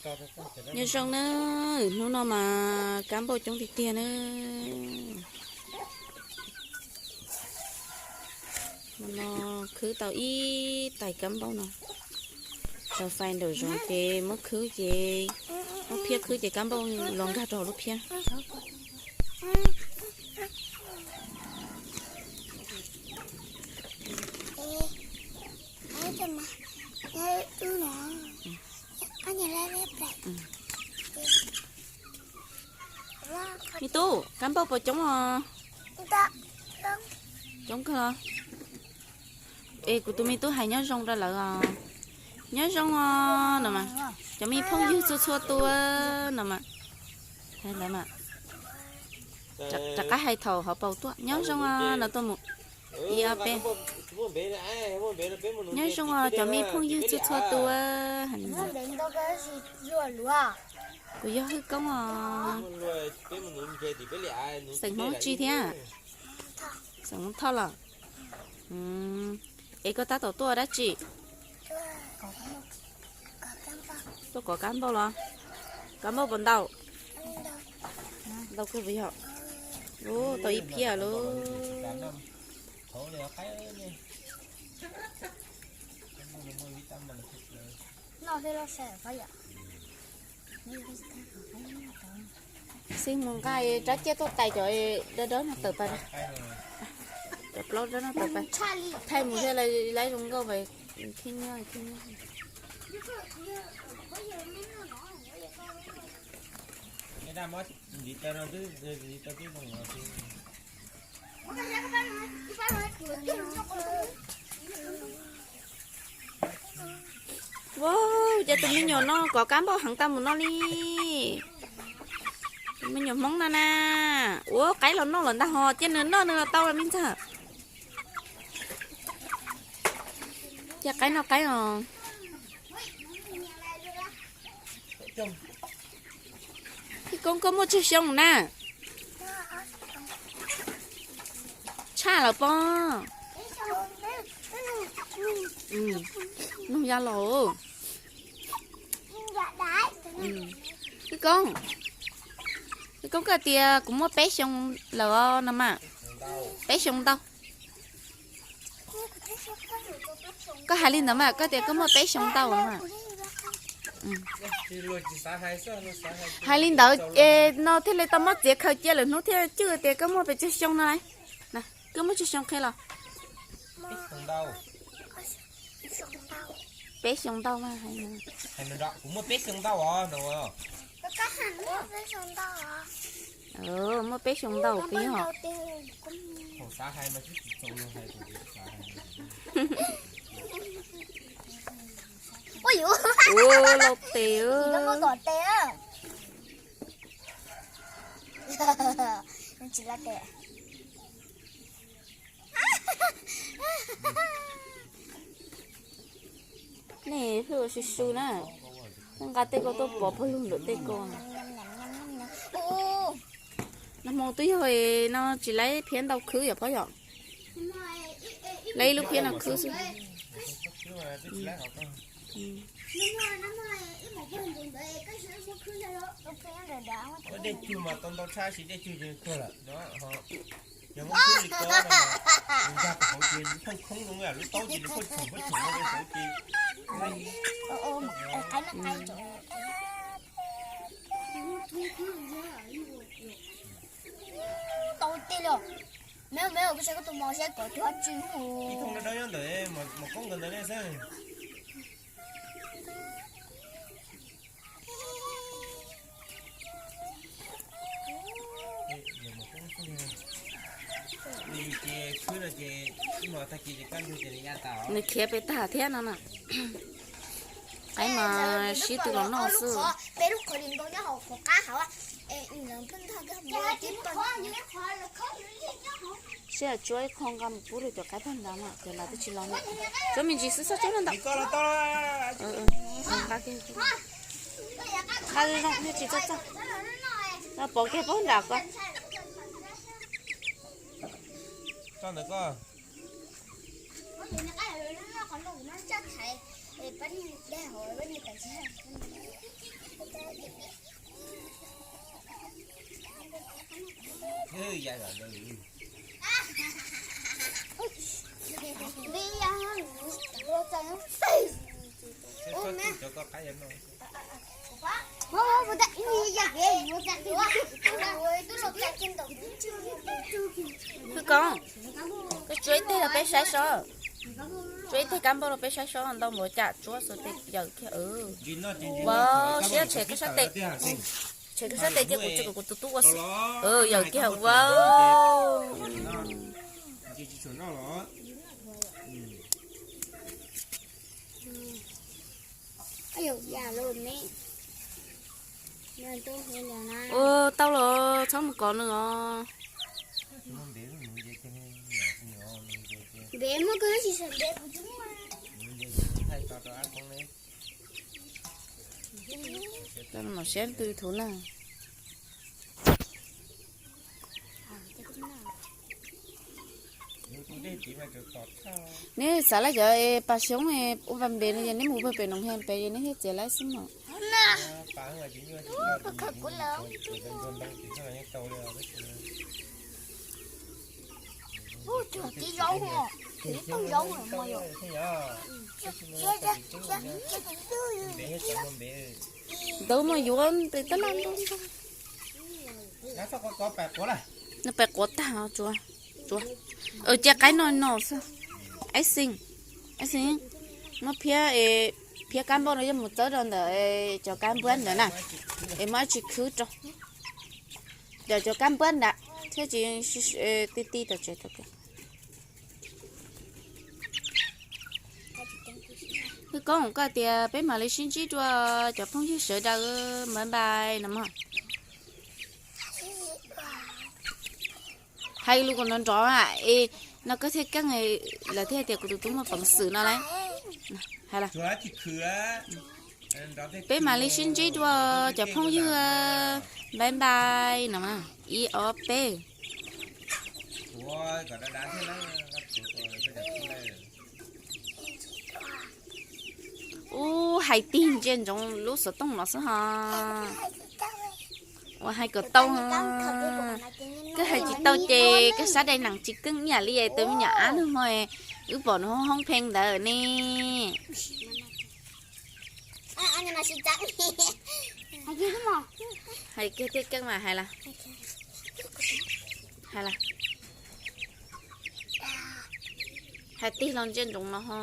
Nyob zoo na, hnub no mas kab npauj coob tiag tiag na. Hnub no khwb tau ib tais kab npauj no. Tau fais nraum zoov ces muab khwb ces, muab phiab khwb ces kab npauj los nkag rau hauv lub phiab. Me tub, kab npauj puas coob os? Coob kawg los? Es kuv tus me tub hais nyob zoo rau lawv os. Nyob zoo os no mas, cov me phooj ywg txhua txhua tus no mas, hais lawv mas, rov qab hais thaum hauv paus tuaj, nyob zoo os no tuaj mus. Ib ob peb. Nyob zoo os cov me phooj ywg txhua txhua tus. Kuv yog Hwj Koob os. Xeem Hmoob tsi thiab? Xeem Hmoob Thoj los? Es koj tab tom tuaj dab tsi? Tuaj kov kab npauj los? Kab npauj puas ntau? Ntau kawg puas yog? Ub, tau ib phiab lauj. Xij mus nqa rab ciaj tuaj tais cov dawb dawb no tawm pais, cov plaub dawb no tawm pais, thaij mus thiaj li laib zoo nkauj pais. Khib nyiab khib nyiab. Ua cas tus me nyuam no kov kab npauj heev tau mus no li. Tus me nyuam Hmoob no na, ua qaib los noj los ntag ho, cia nws noj nws los tau los me ntxawg. Cia qaib noj qaib os. Hwj Koob, koj muaj tsawg xyoo na? Tshaj lawm pob. Noog ya los. Hwj Koob, Hwj Koob, koj tias kuv muaj peb xyoo lawm os no mas. Peb xyoo ntau. Koj hais li ntawd mas, koj tias koj muaj peb xyoo ntau no mas. Hais li ntawd es no thiaj li tau muab txiav khaws cia lawm hnub thiaj cwj tias koj muaj pes tsawg xyoo no lauj. Koj muaj tsawg xyoo qhia los? Peb xyoo ntau mas. Kuv muaj peb xyoo ntau os. Muaj peb xyoo ntau kawg yog. Ua lauj tes. Nej ua su su na, nqa tej ko tuaj pov pawg lug ntawm tej ko. Nag hmo twb yog no tsis laib phiab ntau khwb yom pob yom. Laib ib lub phiab no khwb xwb. Dej cug mas tau ntau tshaj sis dej cug kawg lawm. Yog muab khwb li ko no, nkag hauv ces nws pheej khoob zoo, lub taub ces nws pheej tshwm pheej tshwm no hauv ces. Tau tej li. Me me, koj saib koj tus mos saib kom cuag tsi. Ib thooj dawb dawb nyob ntawm mos koob ntawd ntawd ne xwb. Nws khiav pes tag thiab no na. Qaib mas sib tw los noj xwb. Sib tsuab ib qho nqa mus pub rau cov qaib pag nrad mas cov nrad twb tsis los na. Tsuab me ntsis xwb, tsuab no ntawm. Nqa zoo thiaj tsis txaj txaj. Pov kiag pab nram ko. Hwj Koob, koj tsuav ib teg los peb saib seb. Tsuav ib teg kab npauj los peb saib seb ntau npaum cas tsuav xwb tes yawm kiag. Ua siab tshem koj sab tes, tshem koj sab tes thiab kuv tso kuv tus tub ua xwb. Yawm kiag ua. Ua tau los txhob mus kov nws os. Tau mam siab twg thuv na. Neb xav laij cov pas xyoob ua pas npe no ces neb mus pem noov he pem ces neb thiaj txiav laib xwb mas. Ntawd mas yuav tes tab laj ntau ntau. Nws pais quav tag, tsuav, tsuav. Cia qaib no no xwb. Ib xeem, ib xeem, muab phiab, phiab kab npauj no coj mus txawb rau ntawm cov kab npuab ntawd na, es muab dab tsi khwb rau. Cov, cov kab npuab ntawd thiaj tsis ti ti tom tsev tau. Hwj Koob, koj tias peb mam li sib ntsib dua cov phooj ywg sawv daws, bye bye no mog. Hais lus kom nrov nrov es no koj thiaj keej, lawv thiaj tias kuv tus tub muaj peev xwm no lauj. Hais los, peb mam li sib ntsib dua cov phooj ywg, bye bye no, ib ob peb. Ub, hais tig ntsia ntsoov lub xov tooj no xwb ho. Ua hais kom tau, koj hais tsis tau ces koj sab dai nees tsis keej ib yam li tus me nyuam ab nag hmo wb pom nws hoob pheej ntawd ne. Hais kiag tiag keej mas hais las, hais las, hais tig los ntsia ntsoov no ho.